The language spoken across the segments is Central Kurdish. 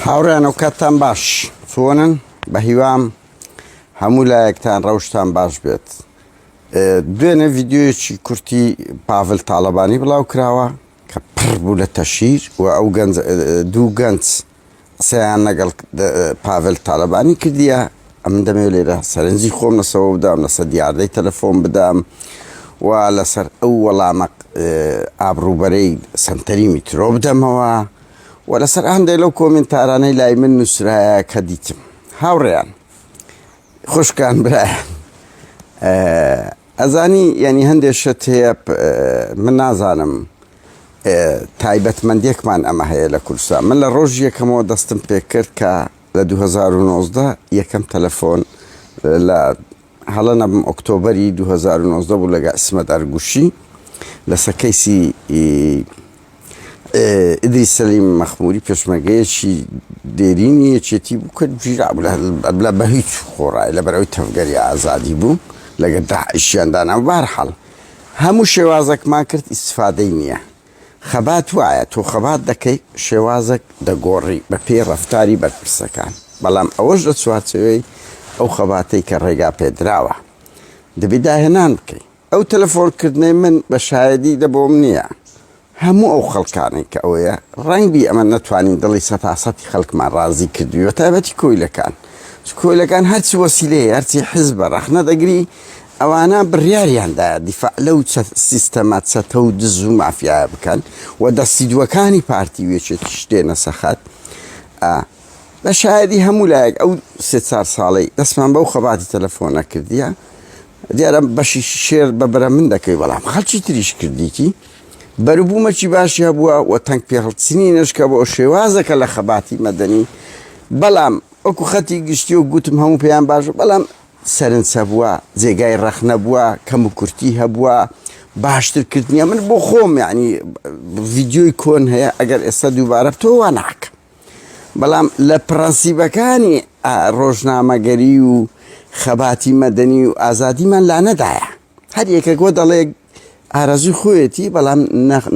هاوڕێیان ئەوکاتتان باش چۆنن بە هیوام هەموو لایەکتان ڕەوشتان باش بێت دوێنێ ڤیددیویەکی کورتی پاڤل تاالبانی بڵاو کراوە کە پڕ بوو لە تەشیر و ئەو گەنج دوو گەنج قسەیان لەگەڵ پاڤل تالەبانی کردیە، ئەمن دەمەوێت لێرە سەرنجی خۆم لەسەوە بدام، لەسەر دیاردەی تەلەفۆن بدام و لەسەر ئەو وەڵامە ئابڕووبەرەی سەنتەری میترۆ بدەمەوە و لەسەر هەندێک لەو کۆمنتارانەی لای من نووسرایە کە دیتم. هاوڕێیان، خوشکان، برایان، ئەزانی یانی هەندێ شت هەیە من نازانم تایبەتمەندێکمان ئەمە هەیە لە کوردستان من لە ڕۆژ یەکەمەوە دەستم پێکرد کە لە 2009 یەکەم تەلەفۆن لە هەڵە نەبم ئۆکتۆبری 2009 بوو لەگە ئیسمەت ئەرگوشی لەسەر کەیسی ئیدریس سەلیم مەخموری پێشمەرگەیەکی دێرینی یەکێتی بوو کە گیرا بوو لە بە هیچ خۆڕای لەبەر ئەوەی تەڤگەری ئازادی بوو لەگەر داعشیان دانا بەهەرحاڵ هەموو شێوازێکمان کرد ئیسفادەی نییە خەبات وایە تۆ خەبات دەکەی شێوازێک دەگۆڕی بە پێی ڕەفتاری بەرپرسەکان بەڵام ئەوەش لە چوارچێوەی ئەو خەباتەی کە ڕێگا پێدراوە دەبی داهێنان بکەی ئەو تەلەفۆن کردنەی من بە شایەدی دە بۆم نییە هەموو ئەو خەڵکانەی کە ئەوەیە ڕەنگبی ئەمە نەتوانین دڵی سەتاسەتی خەڵکمان ڕازی کردووی بە تایبەتی کۆیلەکان کۆیلەکان هەرچی وەسیلەیە هەرچی حزبە ڕەخنە دەگری ئەوانە بڕیاریان دایە دیفاع لەو سیستەمە چەتە و دز و مافیایە بکەن و دەستی دووەکانی پارتی و یەکێتیش دێنە سەخەت بە شایەدی هەموو لایەک ئەو سێ چار ساڵەی دەستمان بەو خەباتی تەلەفۆنە کردیە دیارە بەشی شێر بە بەرە من دەکەوی بەڵام خەڵکی تریش کردیتی بەروبوومەکی باشی هەبووە و تەنگ پێهەڵچنی نەشکە بۆ شێوازەکە لە خەباتی مەدەنی بەڵام وەکو خەتی گشتی و گوتم هەموو پێیان باش بەڵام سەرنج هەبووە جێگای ڕەخنە بووە کەم و کورتی هەبووە باشتر کردنیە من بۆ خۆم یعنی ڤیدیۆی کۆن هەیە ئەگەر ئێستا دووبارە تۆ وا ناکەم بەڵام لە پڕەنسیبەکانی ڕۆژنامەگەری و خەباتی مەدەنی و ئازادیمان لانەدایە. هەر یەکێک وە دەڵێ ئارەزوی خۆیەتی بەڵام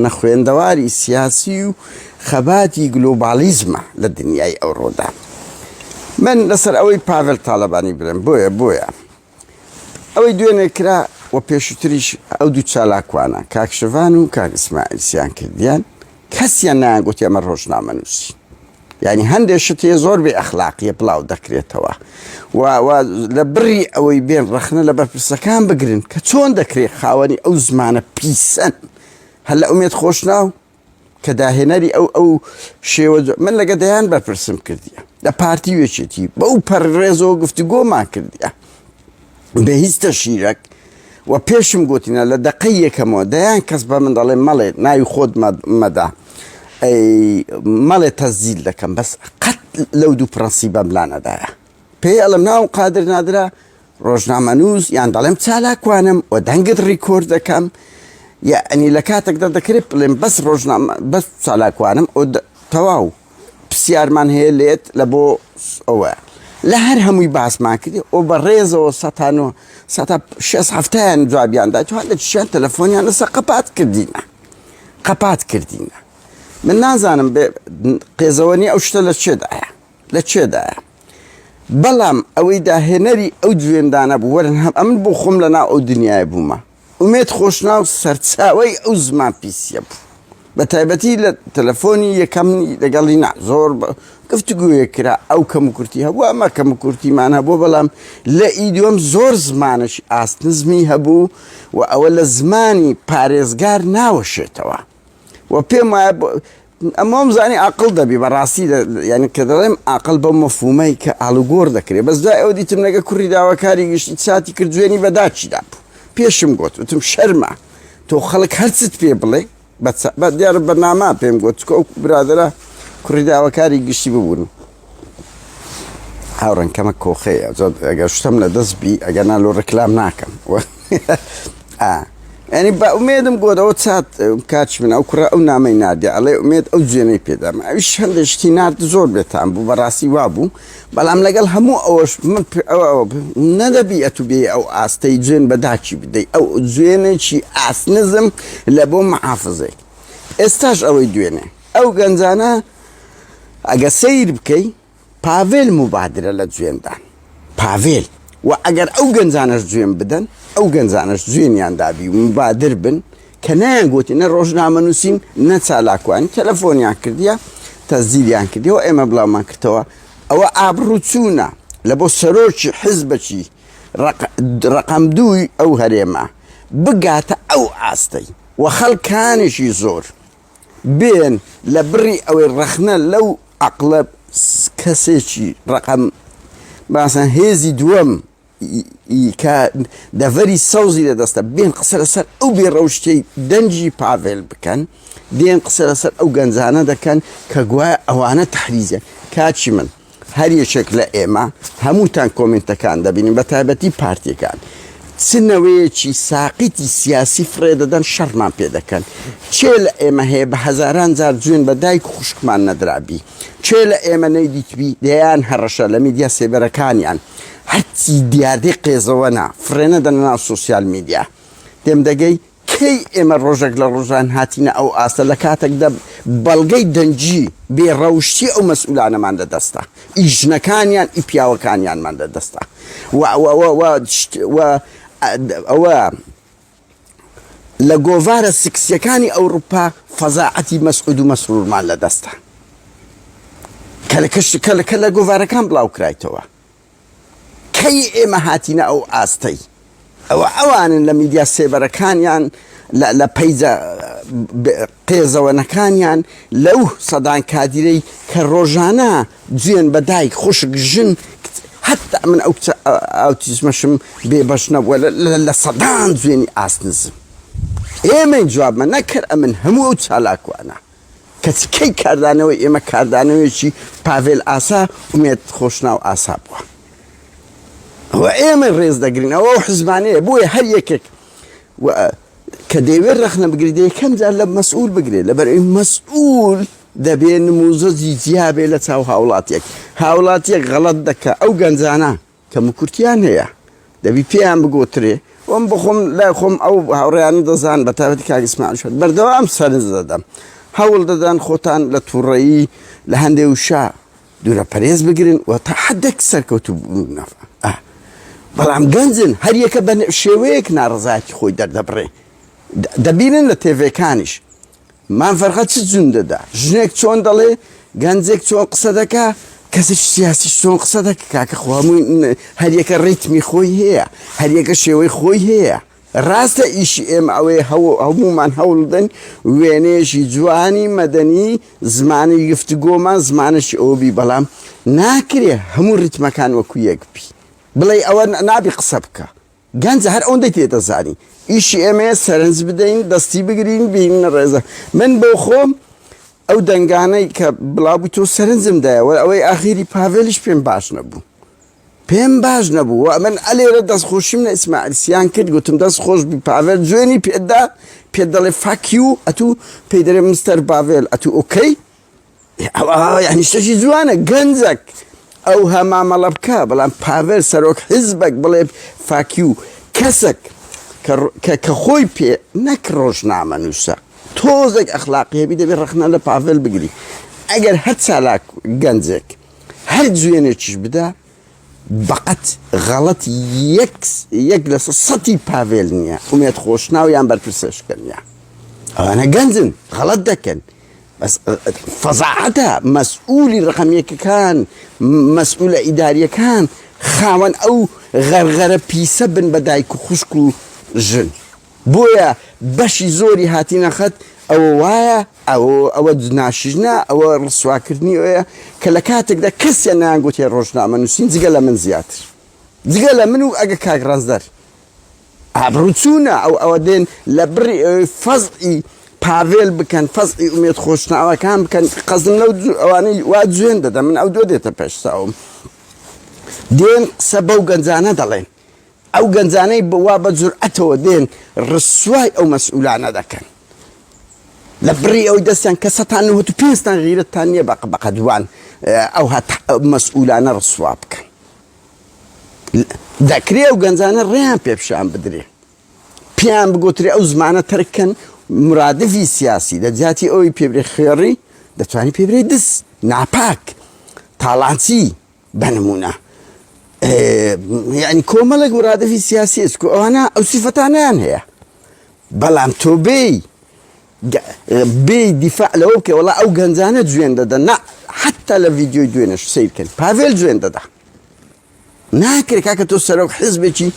نەخوێندەواری سیاسی و خەباتی گلۆبالیزمە لە دنیای ئەوڕۆدا. من لەسەر ئەوەی پاڤێل تاڵەبانی بڵێم بۆیە بۆیە ئەوەی دوێنێ کرا و پێشووتریش ئەو دوو چالاکوانە کاک شڤان و کاک ئیسماعیل سیان کردیان کەسیان نایان گوتی ئەمە ڕۆژنامەنووسی یعنی هەندێک شت هەیە زۆر بێ ئەخلاقیە بڵاو دەکرێتەوە و لە بڕی ئەوەی بێن ڕەخنە لە بەرپرسەکان بگرن کە چۆن دەکرێت خاوەنی ئەو زمانە پیسەن هەر لە ئومێد خۆشناو کە داهێنەری ئەو ئەو شێوە من لەگە دەیان بەرپرسم کردیە لە پارتی وێچێتی بەو پەرڕێزەوە گفتوگۆمان کردیە بە هیچ تەشیرەک و پێشم گوتینە لە دقەی یەکەمەوە دەیان کەس بە من دەڵێ مەڵێ ناوی خۆت مەدا مەڵێ تەزیل دەکەم بەس قەت لەو دوو پرەنسی بەم لانەدایە پێی ئەڵم ناوم قادر نادرا ڕۆژنامەنووس یان دەڵێم چالاکوانم و دەنگت ڕیکۆرد دەکەم یعنی لە کاتێکدا دەکرێت بڵێم بەس ڕۆژنامە بەس چالاکوانم ئەو تەواو پرسیارمان هەیە لێت لە بۆ ئەوە لە هەر هەمووی باسمان کردی ئەو بە ڕێزەوە سەتان و سەتا شێست هەفتیان جوابیان دا تو هەندێکیان تەلەفۆنیان لەسەر قەپات کردینە قەپات کردینە من نازانم قێزەوەنی ئەو شتە لە چێدایە لە چێدایە بەڵام ئەوەی داهێنەری ئەو جوێندانە بوو وەرن هەم ئەمن بۆ خۆم لە ناو ئەو دنیای بوومە ئومێد خۆشناو سەرچاوەی ئەو زمان پیسیە بوو بە تایبەتی لە تەلەفۆنی یەکەم لەگەڵی نا زۆر گفتوگویەک کرا ئەو کەم و کورتی هەبوو ئەمە کەم و کورتیمان هەبوو بەڵام لە ئی دووەم زۆر زمانش ئاست نزمی هەبوو و ئەوە لە زمانی پارێزگار ناوەشێتەوە و پێم وایە ئەمەم زانی ئاقل دەبی بەڕاستی یعنی کە دەڵێم ئاقل بەو مەفهومەی کە ئاڵوگۆڕ دەکرێت بەس دوای ئەو دیتم لەگە کوڕی داواکاری گشتی چاتی کرد جوێنی بە داچی دابوو پێشم گوت وتم شەرمە تۆ خەڵک هەرچت پێ بڵێ بە دیارە بەرنامە پێم گوت چکە ئەو برادەرە کوڕی داواکاری گشتی ببوون هاوڕێن کەمە کۆخەیە ئەگەر شتم لە دەست بی ئەگەر نا لۆ ڕکلام ناکەم ینی بە ئومێدم گۆدەوە چات کاچ من ئەو کوڕە ئەو نامەی ناردی ئەڵێ ئومێد ئەو جوێنەی پێدام ئەویش هەندێک شتی نارد زۆر بێتام بوو بەڕاستی وابوو بەڵام لەگەڵ هەموو ئەوەش من نەدەبی ئەتو بێ ئەو ئاستەی جوێن بە داکی بدەی ئەو جوێنێکی ئاست نزم لە بۆ محافزێک ئێستاش ئەوەی دوێنێ ئەو گەنجانە. ئەگە سەیر بکەی پاڤێل موبادرە لە جوێندان پاڤێل و ئەگەر ئەو گەنجانەش جوێن بدەن ئەو گەنجانەش جوێنیان دابی و موبادر بن کە نەیان گوتی نە ڕۆژنامەنووسین نە چالاکوانی تەلەفۆنیان کردیە تەسجیلیان کردیەوە ئێمە بڵاومان کردەوە ئەوە ئابڕووچوونە لە بۆ سەرۆکی حزبەکی ڕەقەم دووی ئەو هەرێمە بگاتە ئەو ئاستەی و خەڵکانێکی زۆر بێن لە بڕی ئەوەی ڕەخنە لەو عەقڵە کەسێکی ڕەقەم باسان هێزی دووەم کە دەڤەری سەوزی لە دەستە بێن قسە لەسەر ئەو بێ ڕەوشتەی دەنگی پاڤێل بکەن دێن قسە لەسەر ئەو گەنجانە دەکەن کە گوایە ئەوانە تەحریزە کاچی من هەر یەکێک لە ئێمە هەمووتان کۆمێنتەکان دەبینن بە تایبەتی پارتیەکان چ نەوەیەکی ساقیتی سیاسی فڕێ دەدەن شەڕمان پێ دەکەن کێ لە ئێمە هەیە بە هەزاران جار جوێن بە دایک و خوشکمان نەدرابی کێ لە ئێمە نەیدیتبی دەیان هەڕەشە لە میدیا سێبەرەکانیان هەرچی دیاردەی قێزەوەنە فڕێ نەدەنە ناو سۆسیال میدیا تێم دەگەی کەی ئێمە ڕۆژێک لە ڕۆژان هاتینە ئەو ئاستە لە کاتێکدا بەڵگەی دەنگی بێ ڕەوشتی ئەو مەسئولانەمان لە دەستە ئی ژنەکانیان ئی پیاوەکانیانمان لە دەستە و و ئەوە لە گۆڤارە سکسیەکانی ئەوروپا فەزاعەتی مەسعود و مەسرورمان لە دەستە کە لە کەش کە لە گۆڤارەکان بڵاو کرایتەوە کەی ئێمە هاتینە ئەو ئاستەی؟ ئەوە ئەوانن لە میدیا سێبەرەکانیان لە پەیجە قێزەوەنەکانیان لەو سەدان کادیرەی کە ڕۆژانە جوێن بە دایک خوشک ژن هەتا من ئەو کچە ئاوتیزمەشم بێ بەش نەبووە لە سەدان جوێنی ئاست نزم ئێمەی جوابمە نەکرد ئەمن هەموو ئەو چالاکوانە کەچی کەی کاردانەوەی ئێمە کاردانەوەیەکی پاڤێل ئاسا ئومێد خۆشناو ئاسا بووە. ئەوە ئێمە ڕێز دەگرین ئەوە ئەو حزبانەیە بۆیە هەر یەکێک کە دەیەوێت ڕەخنە بگرێت یەکەم جار لە مەسئول بگرێت لەبەر ئەوی مەسئول دەبێ نموزەجی جیا بێ لە چاو هاوڵاتیەک هاوڵاتیەک غەڵەت دەکا ئەو گەنجانە کەموکورتیان هەیە دەبی پێیان بگۆترێ وم بخۆم لای خۆم ئەو هاوڕێیانە دەزان بە تایبەتی کاک ئیسماعیل شاد بەردەوام سەرنج دەدەم هەوڵ دەدەن خۆتان لە تووڕەیی لە هەندێ وشە دوورە پەرێز بگرن و تا حدێک سەرکەوتوو بوونەوە بەڵام گەنجن هەریەکە بە شێوەیەک ناڕەزایەتی خۆی دەردەبڕێ دەبینن لە تێڤێکانیش مام فەرخە چ جون دەدا ژنێک چۆن دەڵێ گەنجێک چۆن قسە دەکا کەسێکی سیاسیش چۆن قسە دەکا کاکە خۆ هەمووی هەریەکە ڕیتمی خۆی هەیە هەریەکە شێوەی خۆی هەیە ڕاستە ئیشی ئێمە ئەوەیە هەموومان هەوڵ بدەین وێنەیەکی جوانی مەدەنی زمانی گفتوگۆمان زمانێکی ئەوە بی بەڵام ناکرێ هەموو ڕیتمەکان وەکو یەک بی بڵێ ئەوە نابی قسە بکە گەنجە هەر ئەوەندەی پێ دەزانی ئیشی ئێمەیە سەرنج بدەین دەستی بگرین بینە ڕێزە من بۆ خۆم ئەو دەنگانەی کە بڵاو بوو تۆ سەرنجم دایەوە ئەوەی ئاخیری پاڤێلیش پێم باش نەبوو پێم باش نەبوو و من ئەلێرە دەستخۆشیم لە ئیسماعیل سیان کرد گوتم دەست خۆش بی پاڤێل جوێنی پێدا پێت دەڵێ fuck you ئەتوو پێی دەرێ مستەر پاڤێل ئەتوو okay یعنی شتێکی جوانە گەنجەک ئەو هە مامەڵە بکە بەڵام پاڤێل سەرۆک حیزبەک بڵێ fuck you کەسێک کە خۆی پێ نەک ڕۆژنامە نووسە تۆزێک ئەخلاقی هەبی دەبێ ڕەخنە لە پاڤێل بگری ئەگەر هەر چالاک گەنجێک هەر جوێنێکیش بدا بەقەت غەڵەت یەک یەک لە سەتی پاڤێل نییە ئومێد خۆشناو یان بەرپرسێشکە نییە ئەوانە گەنجن غەڵەت دەکەن بەس فەزاعەتە مەسئولی ڕەقەم یەکەکان مەسئولە ئیداریەکان خاوەن ئەو غەرغەرە پیسە بن بە دایک و خوشک و ژن بۆیە بەشی زۆری هاتینە خەت ئەوە وایە ئەوە ئەوە ناشیرنە ئەوە ڕسواکردنی ئەوەیە کە لە کاتێکدا کەسیان نایان گوتێ ڕۆژنامە نووسین جگە لە من زیاتر جگە لە من و ئەگە کاک ڕەنجدەر ئابڕووچوونە ئەو ئەوە دێن لە بڕی ئەوەی فەزعی پاڤێل بکەن فەزعی ئومێد خۆشناوەکان بکەن قەزم لەو ئەوانەی وا جوێن دەدەن من ئەو دۆ دێتە پێش چاوم دێن قسە بەو گەنجانە دەڵێن ئەو گەنجانەی وا بە جورئەتەوە دێن ڕسوای ئەو مەسئولانە دەکەن لە بڕی ئەوی دەستیان کە سەتان نهوت و پێستان غیرەتتان نییە بە بەقەدوان ئەو مەسئولانە ڕسوا بکەن دەکرێ ئەو گەنجانە ڕێیان پێ پیشان بدرێ پێیان بگوترێ ئەو زمانە تەرکەن مرادفی سیاسی لە جیاتی ئەوی پێبرێ خوێڕی دەتوانی پێبرێ دز. ناپاک، تاڵانچی بە نموونە. یعنی کۆمەڵێک مرادفی سیاسی ئەچکو ئەوانە ئەو سیفەتانیان هەیە. بەڵام تۆ بێی بێی دیفاع لەوە بکەی وەڵا ئەو گەنجانە جوێن دەدەن نا حتا لە ڤیدیۆی دوێنێش سەیر کەن پاڤێل جوێن دەدا. ناکرێ کاکە تۆ سەرۆک حزبێکی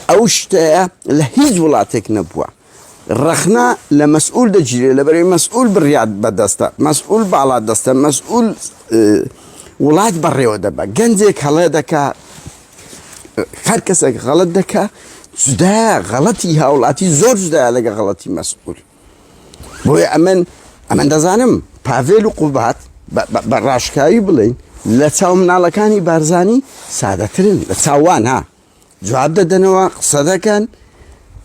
ئەو شتەیە لە هیچ وڵاتێک نەبووە ڕەخنە لە مەسئول دەگیرێ لەبەرەوەی مەسئول بڕیار بەدەستە مەسئول باڵا دەستە مەسئول وڵات بەڕێوە دەبە گەنجێک هەڵێ دەکا هەر کەسێک غەڵت دەکا جودایە غەڵەتی هاوڵاتی زۆر جودایە لەگە غەڵەتی مەسئول بۆیە ئەمن ئەمن دەزانم پاڤێل و قوبات بە ڕاشکاوی بڵێین لە چاو مناڵەکانی بارزانی سادەترن لە چاوان ها جواب دەدەنەوە قسە دەکەن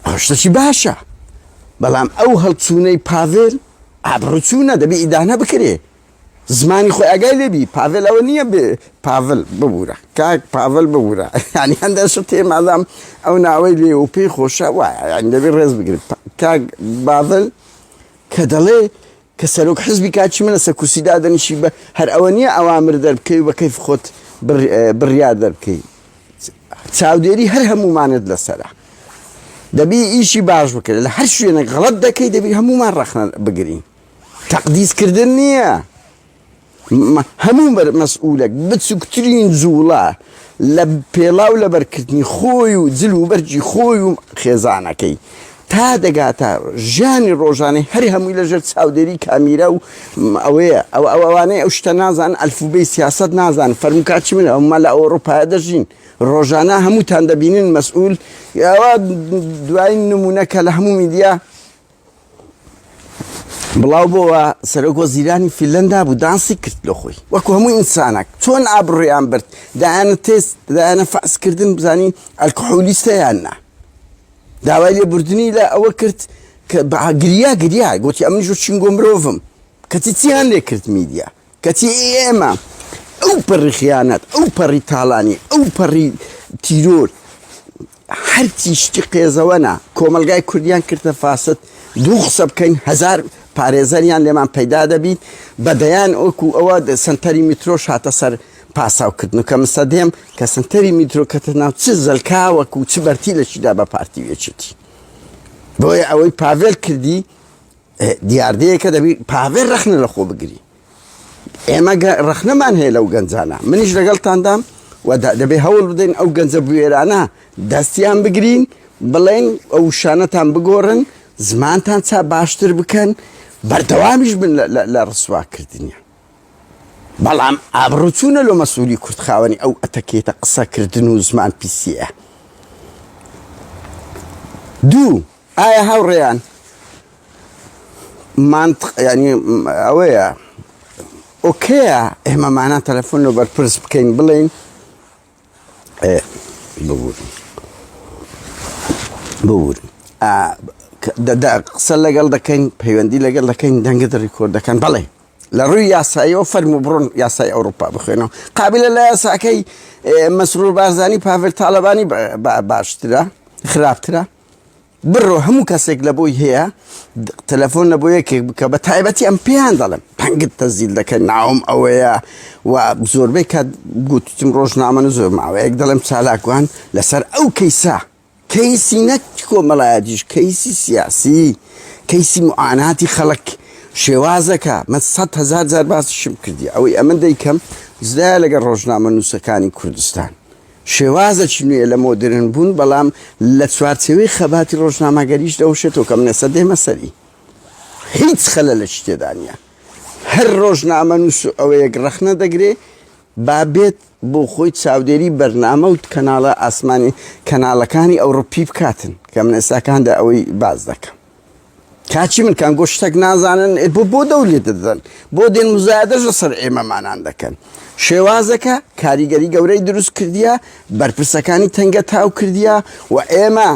ئەو شتەکی باشە بەڵام ئەو هەڵچوونەی پاڤێل ئابڕوچوونە دەبێ ئیدانە بکرێ زمانی خۆی ئاگای لێبی پاڤێل ئەوە نییە بێ پاڤل ببوورە کاک پاڤل ببوورە یعنی هەندێک شت هەیە مادام ئەو ناوەی لێ و پێی خۆشە وایە یعنی دەبێ ڕێز بگرن کاک باڤل کە دەڵێ کە سەرۆک حزبی کاچی منە سەر کورسی دادەنیشی بە هەر ئەوە نییە ئەوامر دەربکەی و بە کەیف خۆت بڕیار دەربکەی چاودێری هەر هەمومانت لەسەرە دەبی ئیشی باش بکرێت لە هەر شوێنێک غەڵەت دەکەی دەبی هەمومان ڕەخنە بگرین تەقدیس کردن نییە هەموو مەسئولێک بچووکترین جوڵە لە پێڵاو لەبەرکردنی خۆی و جل و بەرگی خۆی و خێزانەکەی تا دەگاتە ژیانی ڕۆژانەی هەر هەمووی لەژێر چاودێری کامیرا و ئەوەیە ئەو ئەوانەی ئەو شتە نازان ئەلفوبێی سیاسەت نازان فەرموو کاچی من ئەوما لە ئەوروپایە دەژین ڕۆژانە هەمووتان دەبینن مەسئول ئەوە دوایین نمونە کە لە هەموو میدیا بڵاو بۆوە سەرۆک وەزیرانی فیلەندا بوو دانسی کرد لە خۆی وەکو هەموو ئینسانەک چۆن ئابڕویان برد دایانە تێست دایانە فەحسکردن بزانی ئەلکحولیستە یان نا داوای لێبوردنی لە ئەوە کرد کە گریا گریا گوتی ئەمنیش چینگۆ مرۆڤم کەچی چیان لێ کرد میدیا کەچی ئێمە ئەو پەڕی خیانەت، ئەو پەڕی تاڵانی، ئەو پەڕی تیرۆر، هەرچی شتی قێزەوەنە، کۆمەڵگای کوردیان کردە فاسد، دوو قسە بکەین هەزار پارێزەریان لێمان پەیدا دەبیت، بە دەیان وەکو ئەوە سەنتەری میترۆش هاتە سەر پاساوکردن و کە من سەدێم کە سەنتەری میترۆ کەتە ناو چ زەلکاوەک و چ بەرتیلێکی دا بە پارتی و یەکێتی. بۆیە ئەوەی پاڤێل کردی دیاردەیەکە دەبی پاڤێل ڕەخنە لە خۆ بگری. ئێمە ڕەخنەمان هەیە لەو گەنجانە منیش لەگەڵتاندام و دەبێ هەوڵ بدەین ئەو گەنجە بوێرانە دەستیان بگرین بڵێن ئەو شانەتان بگۆڕن زمانتان چا باشتر بکەن بەردەوامیش بن لە ڕسواکردنیان بەڵام ئابڕوچوونە لۆ مەسئولی کورد خاوەنی ئەو ئەتەکێتە قسەکردن و زمان پیسیە دوو ئایا هاوڕێیان مانتق یعنی ئەوەیە ئۆکەیە ئێمەمانە تەلەفۆن لە بەرپرس بکەین بڵێین ببورن ببورن قسە لەگەڵ دەکەین پەیوەندی لەگەڵ دەکەین دەنگت ڕیکۆرد دەکەن بەڵێ لە ڕووی یاساییەوە فەرموو بڕۆن یاسای ئەوروپا بخوێنەوە قابلە لە یاساکەی مەسرور بارزانی پاڤل تاالبانی باشترە خراپترە بڕۆ هەموو کەسێک لە بۆی هەیە تەلەفۆن لە بۆ یەکێک بکە بە تایبەتی ئەم پێیان دەڵێم پەنگت تەزیل دەکەن ناوم ئەوەیە و زۆربەی کات گوتم ڕۆژنامەن زۆر ماوەیەک دەڵێم چالاکوان لەسەر ئەو کەیسە کەیسی نەک کۆمەڵایەتیش کەیسی سیاسی کەیسی معاناتی خەڵک شێوازەکە من 100 هزار جار باسیشم کردی ئەوەی ئەمن دەیکەم زدایە لەگەڵ ڕۆژنامە نووسەکانی کوردستان شێوازێکی نوێیە لە مۆدێرن بوون، بەڵام لە چوارچێوەی خەباتی ڕۆژنامەگەریش دەوشێتەوە کە من ئێستا دێمە سەری. هیچ خەلەلێکی تێدا نییە. هەر ڕۆژنامەنووس و ئەوەیەک ڕەخنە دەگرێ با بێت بۆ خۆی چاودێری بەرنامە و کەناڵە ئاسمانی کەناڵەکانی ئەوڕۆپی بکاتن کە من ئێستاکاندا ئەوەی باس دەکەم. کاچی من کان گۆ شتەک نازانن بۆ بۆ دەو لێ دەدەن بۆ دێن مزایدەش لەسەر ئێمەمانان دەکەن شێوازەکە کاریگەری گەورەی دروست کردیە بەرپرسەکانی تەنگە تاو کردیە و ئێمە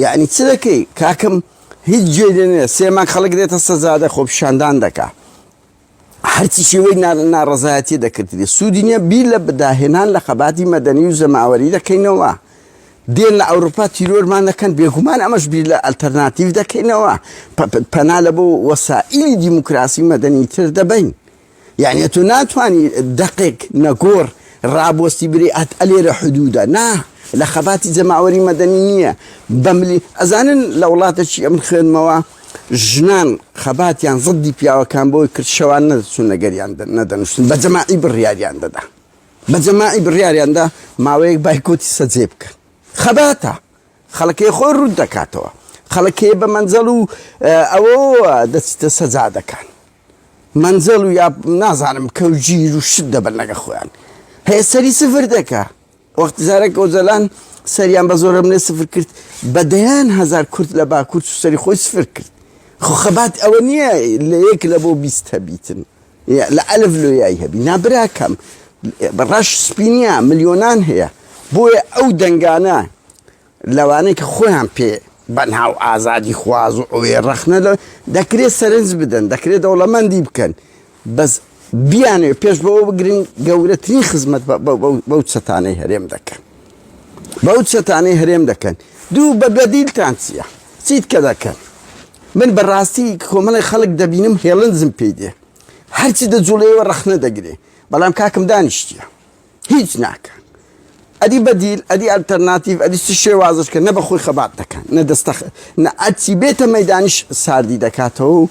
یعنی چ دەکەی کاکم هیچ گوێ لێ نییە سێ مانگ خەڵک دێتە سەجادە خۆپیشاندان دەکا هەرچی شێوەی ناڕەزایەتی دەکردرێت سوودی نییە بیر لە داهێنان لە خەباتی مەدەنی و جەماوەری دەکەینەوە دێن لە ئەوروپا تیرۆرمان دەکەن بێگومان ئەمەش بیر لە ئەلتەرناتیڤ دەکەینەوە پەنا لە بۆ وەسائیلی دیموکراسی مەدەنی تر دەبین. یعنی تۆ ناتوانی دەقێک نەگۆڕ ڕابۆستی برێ ئەت ئەلێرە حدودە نا لە خەباتی جەماوەری مەدەنی نییە بەملی ئەزانن لە وڵاتەکی ئەمن خوێنمەوە ژنان خەباتیان زدی پیاوەکان بۆی کرد شەوان نەدەچوون لەگەریان نەدەنووسن بە جەماعی بڕیاریان دەدا بە جەماعی بڕیاریاندا ماوەیەک بایکۆتی سەجێ بکەن خەباتە خەڵکەی خۆی ڕووت دەکاتەوە خەڵکەیە بە مەنجەڵ و ئەوە دەچیتە سەجادەکان مەنجەڵ و یا نازانم کەوگیر و شت دەبەن لەگە خۆیان هەیە سەری سفر دەکا وەختی زارەک ئۆجەلان سەریان بە زۆرەملێ سفر کرد بە دەیان هەزار کورد لە باکوور چوو سەری خۆی سفر کرد خۆ خەبات ئەوە نییە لە یەک لە بۆ 20 هەبیتن لە ئەلف لۆیای هەبی نابراکەم ڕەش سپی نییە ملیۆنان هەیە بۆیە ئەو دەنگانە لەوانەی کە خۆیان پێ بەناو ئازادی خواز و ئەوێ ڕەخنە لە دەکرێت سەرنج بدەن دەکرێت دەوڵەمەندی بکەن بەس بیانەوێ پێش بەوە بگرن گەورەترین خزمەت بەو چەتانەی هەرێم دەکەن بەو چەتانەی هەرێم دەکەن دوو بە بەدیلتان چییە چیت کە دەکەن من بەڕاستی کۆمەڵی خەڵک دەبینم هێڵنجم پێی دێ هەرچی دەجوڵێەوە ڕەخنە دەگرێ بەڵام کاکم دانیشتیە هیچ ناکەن ئەدی بەدیل ئەدی ئەلتەرناتیڤ ئەدی چ شێوازش کە نە بەخۆی خەبات دەکەن نە دەستە نە ئەچی بێتە مەدانیش ساردی دەکاتەوە و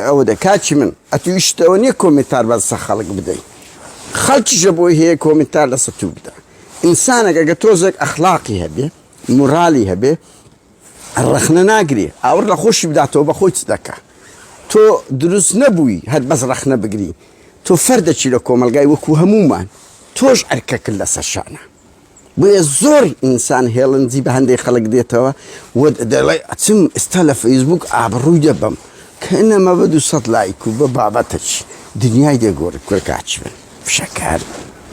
ئەوە دەکاچی من ئەتویشتەوە نییە کۆمنتار بەسە خەڵک بدەیت خەڵکیشە بۆی هەیە کۆمنتار لەسەر تو بدە ئینسانێک ئەگە تۆزێک ئەخلاقی هەبێ مورالی هەبێ ڕەخنە ناگری ئاوڕ لە خۆشی بداتەوە بە خۆی چ دەکا تۆ دروست نەبووی هەر بەس ڕەخنە بگری تۆ فەردەکی لە کۆمەلگای وەکو هەمومان تۆش ئەرکەکرد لەسەر شانە بۆیە زۆر ئینسان هێڵنجی بە هەندێک خەڵک دێتەوە و دەڵێ ئەچم ئێستا لە فەیسبوک ئابڕووی دەبەم کە نەمە بە 200 لایک و بە بابەتەکی دنیای دەگۆڕی کورکاچ بن فشەکار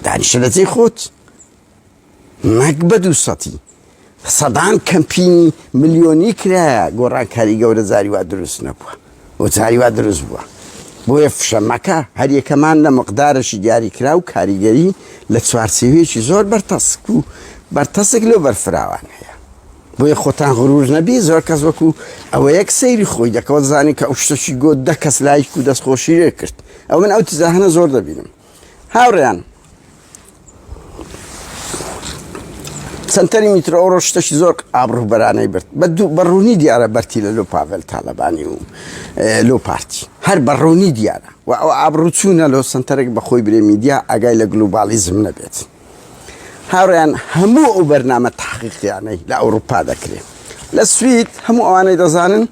دانیشە لە جێی خۆت نەک بە دووسەتی سەدان کەمپینی ملیۆنی کرایە گۆڕانکاری گەورە جاری وا دروست نەبووە و جاری وا دروست بووە بۆیە فشە مەکە هەریەکەمان لە مقدارەشی دیاریکرا و کاریگەری لە چوارچێوەیەکی زۆر بەرتەسک و بەرتەسک لەو بەرفراوان هەیە بۆیە خۆتان غرور نەبی زۆر کەس وەکو ئەوەیەک سەیری خۆی دەکەوە زانی کە ئەو شتەشی گۆت دە کەس لایک و دەستخۆشی لێ کرد ئەو من ئەو تزاهنە زۆر دەبینم هاوڕێیان سنتەری میترۆ ئەوڕۆ شتەشی زۆر ئابڕووبەرانەی برد بە دوو بە ڕوونی دیارە بەرتی لە لۆ پاڤێل تالەبانی و لۆ پارتی هەر بە ڕوونی دیارە و ئەو ئابڕووچوونە لۆ سنتەرێک بە خۆی برێ میدیا ئاگای لە گلوبالیزم نەبێت هاوڕێیان هەموو ئەو بەرنامە تحقیقیانەی لە ئەوروپا دەکرێت لە سوید هەموو ئەوانەی دەزانن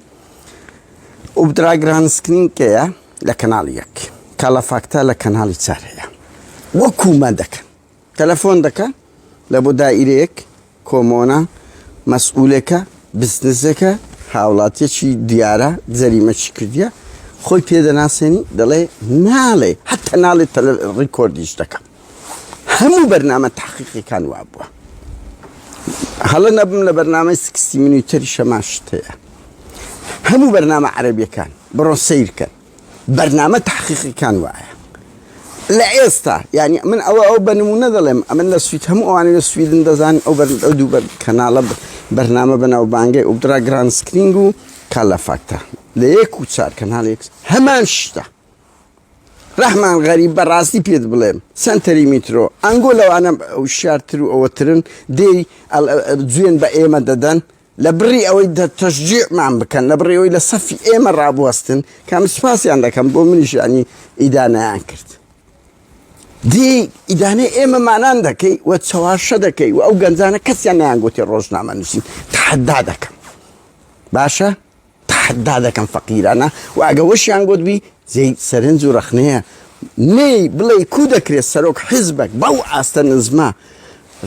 Uppdrag granskning ەیە لە کەناڵی یەک Kalla fakta لە کەناڵی چار هەیە وەکومان دەکەن تەلەفۆن دەکە لە بۆ دائیرەیەک کۆمۆنە مەسئولێکە بزنسێکە هاوڵاتیەکی دیارە جەریمەکی کردیە خۆی پێ دەناسێنی دەڵێ ناڵێ حتا ناڵێ ڕیکۆردیش دەکەم هەموو بەرنامە تحقیقەکان وابووە هەڵە نەبم لە بەرنامەی sixty minuter ی شەمان شت هەیە هەموو بەرنامە عەرەبیەکان بڕۆ سەیرکەن بەرنامە تحقیقەکان وایە لە ئێستا یعنی من ئەوە ئەو بە نمونە دەڵێم ئەمن لە سوید هەموو ئەوانەی لە سویدن دەزان ئەو بەر ئەو دوو بەر کەناڵە بەرنامە بەناوبانگەی Uppdrag granskning و Kalla fakta لە یەک و چار کەناڵێک هەمان شتە ڕەحمان غەریب بەڕاستی پێت بڵێم سەنتەری میترۆ ئەنگۆ لەوانە وشیارتر و ئەوەترن دێی جوێن بە ئێمە دەدەن لە بڕی ئەوەی تەشجیعمان بکەن لە بڕی ئەوەی لە سەفی ئێمە ڕابوەستن کام سوپاسیان دەکەم بۆ منیش ینی ئیدانەیان کرد دی ئیدانەی ئێمە مانان دەکەی و چەواشە دەکەی و ئەو گەنجانە کەسیان نیان گوتی ڕۆژنامە نووسین تەحەدا دەکەم باشە تەحەدا دەکەم فەقیرانە و ئەگە وەشیان گوت بی جێی سەرنج و ڕەخنەیە نەی بڵێی کو دەکرێت سەرۆک حیزبەک بەو ئاستە نزمە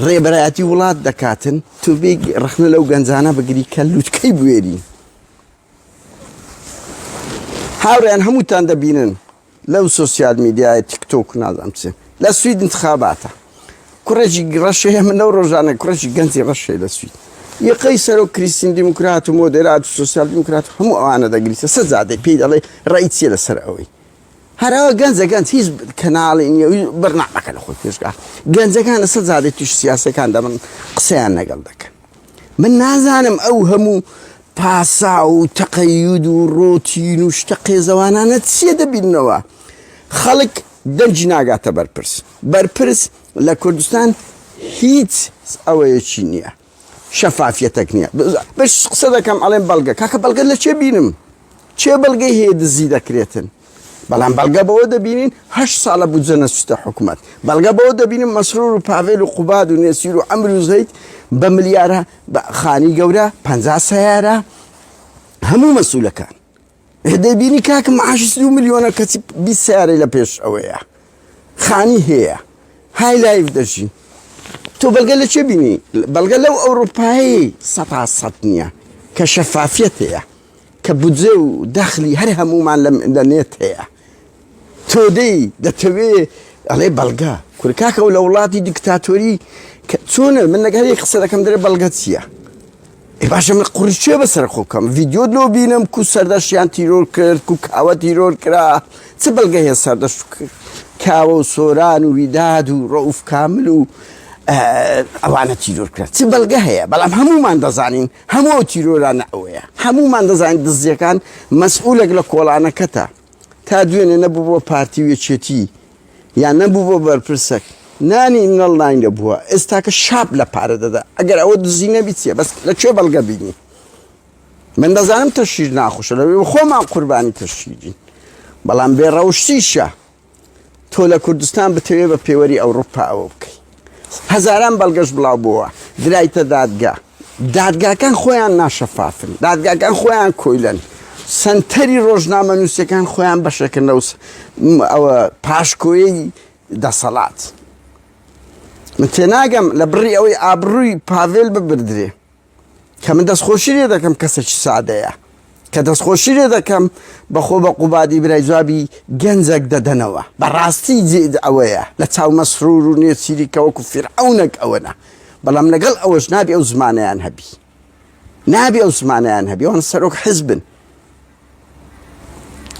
ڕێبەرایەتی وڵات دەکاتن تو بێی ڕەخنە لەو گەنجانە بگری کە لوتکەی بوێری هاوڕێیان هەمووتان دەبینن لەو سۆسیال میدیایە تیکتۆک و نازانم چ لە سوید انتخاباتە کوڕێکی ڕەش هەیە من لەو ڕۆژانە کوڕێکی گەنجی ڕەش هەیە لە سوید یەقەی سەرۆک کریستین دیموکرات و مۆدێرات و سۆسیال دیموکرات و هەموو ئەوانە دەگریتە سەجادەی پێی دەڵێ ڕەئی چییە لەسەر ئەوەی هەراوە گەنجە گەنج هیچ کەناڵی نییە و بەرنامەکە لە خۆی پێشگا گەنجەکان لەسەر جادەی توش سیاسەکان دەبن قسەیان لەگەڵ دەکەن من نازانم ئەو هەموو پاسا و تەقەیود و ڕۆتین و شتە قێزەوانانە چییە دەبیننەوە خەڵک. دەنگی ناگاتە بەرپرس. بەرپرس لە کوردستان هیچ ئەوەیەکی نییە. شەفافیەتەک نییە. بەش قسە دەکەم ئەڵێم بەڵگە. کاکە بەڵگە لە چێ بینم؟ چێ بەڵگەی هەیە دزی دەکرێتن؟ بەڵام بەڵگە بەوە دەبینین هەشت ساڵە بودجە نەچووتە حکومەت. بەڵگە بەوە دەبینم مەسرور و پاڤێل و قوباد و نێچیر و عەمر و زەید بە ملیارە بە خانی گەورە 50 سەیارە هەموو مەسولەکان. دەیبینی کاکە معاشی 32 ملیۆنە کەچی 20 سیارەی لە پێش ئەوەیە خانی هەیە های life دەژی تۆ بەڵگە لە چێ بینی بەڵگە لەو ئەوروپایی سەتا سەد نییە کە شەفافیەت هەیە کە بودجە و دەخلی هەر هەمومان لە نێت هەیە تۆ دێی دەتەوێ ئەڵێ بەڵگە کورە کاکە ئەو لە وڵاتی دیکتاتۆری کە چۆنە من لەگەڵ یەک قسە دەکەم دەرێ بەڵگە چییە؟ ئێ باشە من قوڕی چێ بەسەر خۆ بکەم ڤیدیۆت لۆ بینم کو سەردەشیان تیرۆر کرد کو کاوە تیرۆر کرا چ بەڵگە هەیە سەردەشت کاوە و سۆران و ویداد و ڕەوف کامل و ئەوانە تیرۆر کرا چ بەڵگە هەیە بەڵام هەمومان دەزانین هەموو ئەو تیرۆرانە ئەوەیە هەمومان دەزانین دزیەکان مەسئولێک لە کۆڵانەکەتە تا دوێنێ نەبوو بۆ پارتی و یەکێتی یان نەبوو بۆ بەرپرسەک نانی نەڵ ناینە بووە ئێستاکە شاپ لە پارە دەدا ئەگەر ئەوە دزی نەبی چیە بەس لە کوێ بەڵگە بینی من دەزانم تەشیر ناخۆشە لەوێ خۆمان قوربانی تەشیرین بەڵام بێ ڕەوشتیشە تۆ لە کوردستان بتەوێ بە پێوەری ئەوروپا ئەوە بکەی هەزاران بەڵگەش بڵاو بووە درایتە دادگا دادگاکان خۆیان ناشەفافن دادگاکان خۆیان کۆیلەن سەنتەری ڕۆژنامە نووسەکان خۆیان بەشێکن لەو ئەوە پاشکۆیەی دەسەڵات من تێناگەم لە بڕی ئەوەی ئابڕووی پاڤێل ببردرێ کە من دەستخۆشی لێ دەکەم کەسێکی سادەیە کە دەستخۆشی لێ دەکەم بەخۆ بە قوبادی برای جوابی گەنجێک دەدەنەوە بەڕاستی ئەوەیە لە چاو مەسرور و نێچیری کە وەکو فیرعەونێک ئەوەنە بەڵام لەگەڵ ئەوەش نابی ئەو زمانیان هەبی نابی ئەو زمانیان هەبی ئەوان سەرۆک حزبن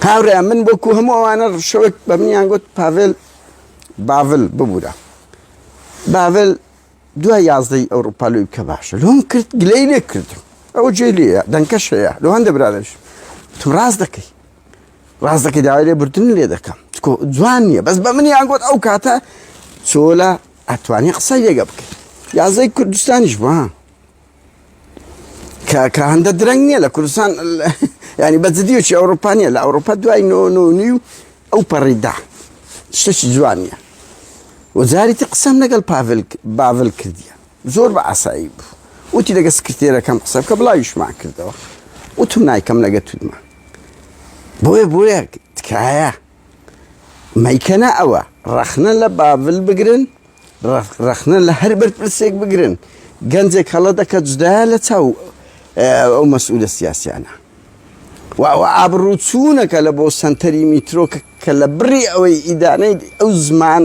هاوڕێیان من وەکو هەموو ئەوانە شەوێک بە منیان گوت پاڤێل باڤل ببوورە باڤل دوای یازدەی ئەوروپا لۆی بکە باشە لۆم کرد گلەی لێ کردم ئەوە جێ لێیە دەنکەش هەیە لۆ هەندە برادەریش وتم ڕاست دەکەی ڕاست دەکەی داوای لێ بردن لێ دەکەم چکۆ جوان نییە بەس بە منیان گوت ئەو کاتە چۆلە ئەتوانی قسەی لێگە بکەی یازدەی کوردستانیش بوو کە کە هەندە درەنگ نییە لە کوردستان ینی بە جدیەکی ئەوروپا نییە لە ئەوروپا دوای نۆ نۆ نیو ئەو پەڕیدا شتێکی جوان نییە وەجاری تر قسەم لەگەڵ پاڤل باڤل کردیە زۆر بە ئاسایی بوو وتی لەگە سکرتێرەکەم قسە بکە بڵاویشمان کردەوە وتم نایکەم لەگە تودمان بۆیە بۆیە تکایە مەیکەنە ئەوە ڕەخنە لە باڤل بگرن ڕەخنە لە هەر بەرپرسێک بگرن گەنجێک هەڵە دەکە جودایە لە چاو ئەو مەسئولە سیاسیانە و ئەوە ئابڕووچوونەکە لە بۆ سەنتەری میترۆ کە لە بڕی ئەوەی ئیدانەی ئەو زمان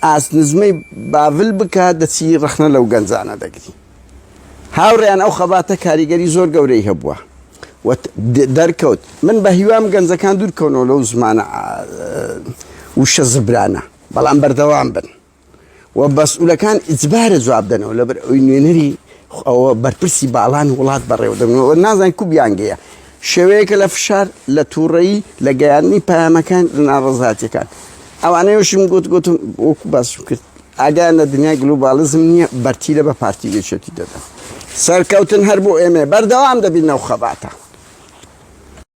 ئاست نزمەی باڤل بکە دەچی ڕەخنە لەو گەنجانە دەگری هاوڕێیان ئەو خەباتە کاریگەری زۆر گەورەی هەبووە و دەرکەوت من بە هیوام گەنجەکان دوورکەونەوە لەو زمانە وشە زبرانە بەڵام بەردەوام بن و مەسئولەکان ئیجبارە جواب دەنەوە لەبەر ئەوی نوێنەری ئەوە بەرپرسی باڵان وڵات بەڕێوە دەبنەوە نازانین کو بیانگەیە شێوەیەکە لە فشار لە تووڕەیی لە گەیاندنی پەیامەکان لە ناڕەزاتیەکان ئەوانەیەشم گوت گوتم وەکو باسم کرد ئاگایان لە دنیای گلوبالیزم نییە بەرتیلە بە پارتی یەکێتی دەدەن سەرکەوتن هەر بۆ ئێمە بەردەوام دەبین لەو خەباتە.